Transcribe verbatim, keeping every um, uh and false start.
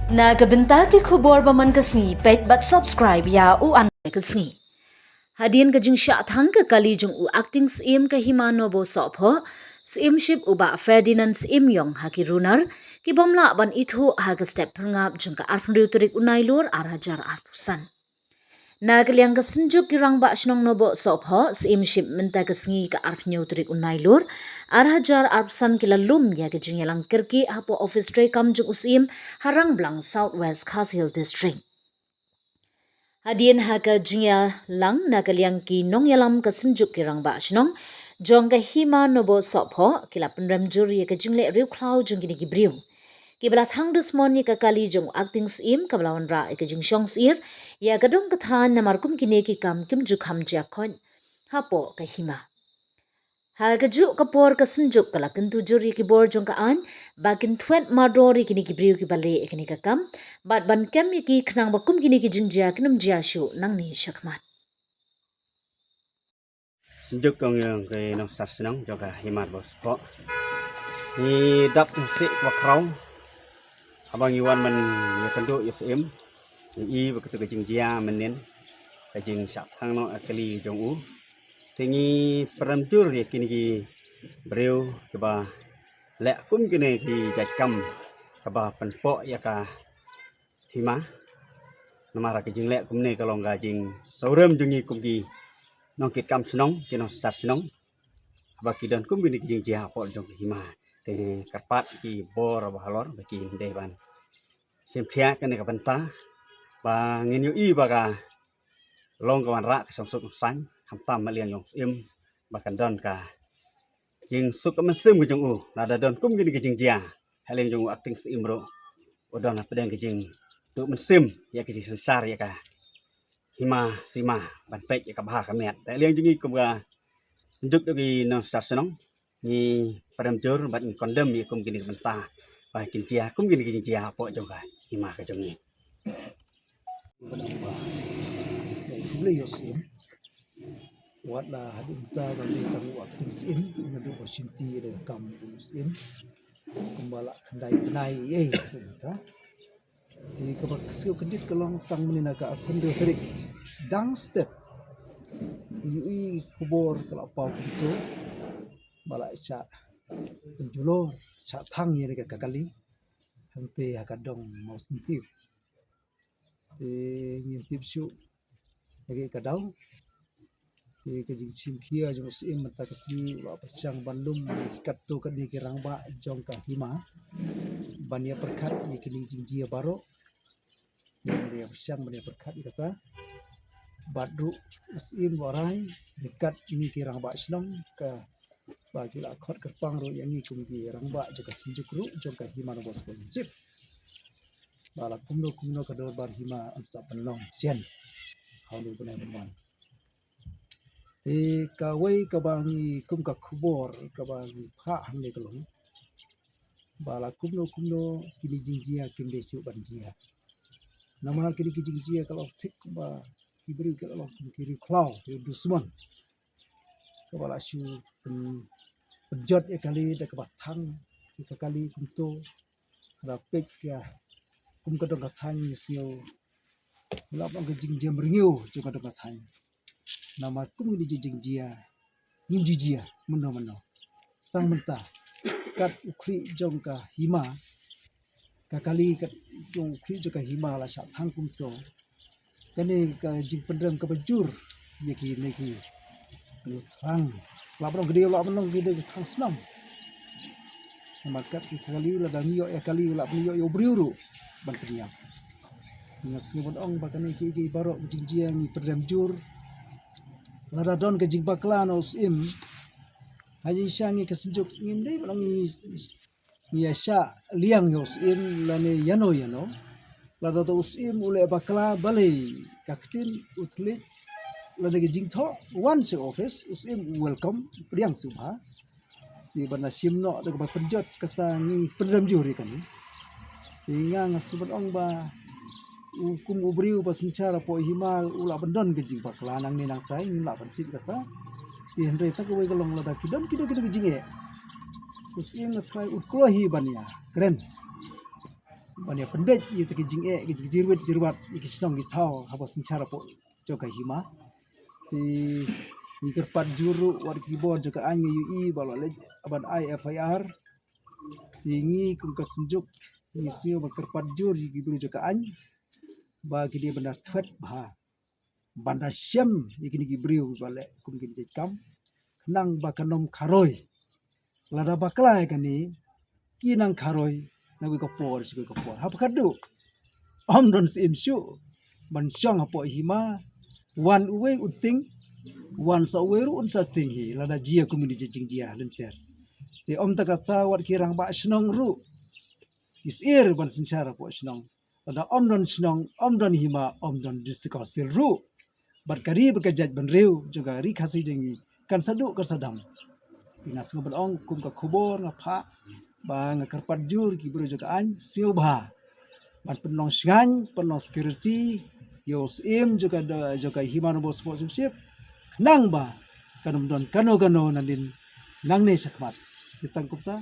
Na ka bynta ki khubor ba man ka sngi, peit bad subscribe ïa U An ka sngi. Hadien ka jingshah thang ka kali jong u Acting Syiem ka Hima Nobo Sohphoh, Syiemship u Bah Ferdinand Syiem Ïong ha ki runar, ki bym lah ban ithuh ha ka step phyrngap jong ka arphew tarik u Nailur ar hajar arphew san. Na ka liang ka Synjuk ki Rangbah Shnong Nobo Sohphoh, Syiemship mynta ka sngi ka arphew tarik u Nailur ar hajar arphew san ki la lum ïa ka jingïalang kyrkieh hapoh office treikam jong u Syiem ha Rangblang, South West Khasi Hills District. Hadien ha ka jingïalang na ka liang ki nongïalam ka Synjuk ki Rangbah Shnong jong ka Hima Nobo Sohphoh ki la pynrem jur ïa ka jingleh riewkhlaw jong kine ki briew. Ki ba la thang dusmon ïa ka kali jong u Acting Syiem kaba la wanrah ïa ka jingshong syier ïa ka dong ka thaiñ, namar kum kine ki kam kim ju kham jia khoit hapoh ka hima. Ha kajuh ka por ka Synjuk ka la kyntu jur ïa ki bor jong ka aiñ ba kin thwet mardor ïa kine ki briew ki ba leh ïa kine ka kam bad ban kem ïa ki khnang ba kum kine ki jingjia kin ym jia shuh nangne shakhmat. Synjuk kong ïong ki nongsynshar shnong jong ka Hima Nobo Sohphoh. Ngi dap ngi sih wa kraw. Haba ngi wan man ïa kynduh ïa Syiem, ngi i ba katu ka jingjia mynnin, ka jingshah thang noh ïa ka kali jong u. Te ngi pynrem jur ïa kine ki briew kiba leh kum kine ki jait kam kaba pynpoh ïa ka hima. Namar ka jingleh kumne ka long ka jingsngewrem jong ngi kum ki nongkitkam shnong, ki nongsynshar shnong. Haba ki don kum kine ki jingjia hapoh jong ka hima, te kyrpad ki bor ba halor ba kin dei ban shim khia kane ka bynta ba ngin ïohi ba ka long ka wanrah ka shongsuk shongsaiñ, khamtam ha liang jong u Syiem ba kan don ka jingsuk ka mynsiem ka jong u. Lada don kum kine ki jingjia ha liang jong u Acting Syiem ruh, u don hapdeng ka jingduh mynsiem ïa ka jingsynshar ïa ka hima sima ban peit ïa ka bha ka miat. Te ha liang jong ngi kum ka Synjuk jong ki nongsynshar shnong, ngi pynrem jur bad ngi condemn ïa kum kine ki bynta ba kin jia kum kine ki jingjia hapoh jong ka hima ka jong ngi. Khublei ïa u Syiem. Wat la haduh mynta ba dei tang u Acting Syiem, naduh ba shimti ïa ka kam u Syiem, kumba la khyndai bnai ïa u mynta. Te kaba sngewkyndit ka long tang mynne na ka arphew tarik, dang step ngi ïohi khubor ka la paw kumto ba la shah pynjulor, shah thang ïa kane ka kali hangtei ha ka dong Mawsyntiew. Te ngim tip shuh ha kaei ka daw. Te ka jingshim khia jong u Syiem mynta ka sngi u la pyrshang ban lum ïa ki katto katne ki rangbah jong ka hima ban ïa pyrkhat ïa kine ki jingjia baroh. Te ngi ïa pyrshang ban ïa pyrkhat ïa kata. Bad ruh u Syiem u la rai ryngkat ngi ki rangbah shnong ka ba ki la khot kyrpang ruh ïa ngi kum ki rangbah jong ka Synjuk ruh jong ka Hima Nobo Sohphoh Syiemship ba la kumno kumno ka dorbar hima yn sa pynlong shen ha une u bnai ban wan. Te kawei kaba ngi kum ka khubor kaba ngi phah hangne ka long ba la kumno kumno kine jingjia kim dei shuh ban jia. Namar kine ki jingjia ka long thik ba ki briew ki la long kum ki riewkhlaw, ki dusmon. Kaba la shu pyn-, pynjot ïa kali da kaba thang ïa ka kali kumto. Lada peit ka kum ka dong ka thaiñ ngi sngew la ban ka jingjia mriew jong ka dong ka thaiñ. Namar kum kine ki jingjia ngim ju jia mynno mynno. Tang mynta kat u khlieh jong ka hima, ka kali kat jong u khlieh jong ka hima la shah thang kumto. Kane ka jingpynrem kaba jur ïa kine ki thrang. La ban ong ki dei, la ban ong ki dei thrang snam. Namar kat ki kali lada ngi ïoh ïa kali la ban ïoh ïa u briew ruh ban pynïap. Nga sngew ban ong ba kane ki, ki baroh ki jingjia ngi pynrem jur. Lada don ka jingbakla na u Syiem, ha ïing sha ngi ka Synjuk ngim dei ban ong ngi ngi ïa shah liang ïa u Syiem lane ïano ïano. Lada u Syiem u leh bakla balei ka ktien u thylliej lane ka jingthoh wan sha office, u Syiem u welcome, u pdiang sngewbha. Te ban da shim noh da kaba pynjot kata ngi pynrem jur ïa kane. Te nga nga sngew ban ong ba u kum u briew ba synshar hapoh hima u lah ban don ka jingbakla nangne nangtai, ngim lah ban tip kata. Te hynrei tang kawei ka long lada ki don ki don ki don ki jingeh, u Syiem nga trai u kloi hi ban ïa kren. ban ïa pynbeit ïa kita ki jingeh, ki jingwit jingwat, ïa ki shnong ki thaw haba synshar hapoh jong ka hima. Te ngi kyrpad jur ruh wat ki bor jong ka aiñ, ngi ïohi ba la leit ban ai F I R. Te ngi kum ka seng jong ngi shu ban kyrpad jur ïa ki briew jong ka aiñ ba ki dei ban da thwet bha, ban da shem ïa kine ki briew ba leh kum kine ki jait kam, khnang ba kan ym kharoi. Lada bakla ïa kane, ki nang kharoi na kawei ka por sha kawei ka por. Haba khadduh ym don syiem shuh ban shong hapoh hima, wan uwei un tieng, wan sa uwei ruh un sa tieng hi, lada jia kum kine ki jingjia lynter. Te ym tang kata, wat ki rangbah shnong ruh ki syier ban synshar hapoh shnong. Lada ym don shnong, ym don hima, ym don District Council ruh, bad ka ri bad ka jaitbynriew jong ka Ri Khasi jong ngi kan sa duh kan sa dam. Te nga sngew ban ong kum ka khubor nga phah ba nga kyrpad jur ki briew jong ka aiñ sngewbha ban pynlong shngaiñ, pynlong security ïa u syiem jong ka, jong ka hima Nongbah Sboh Syiemship, khnang ba kan ym don kano kano nadien nangne shakhmat. Te tang kumta.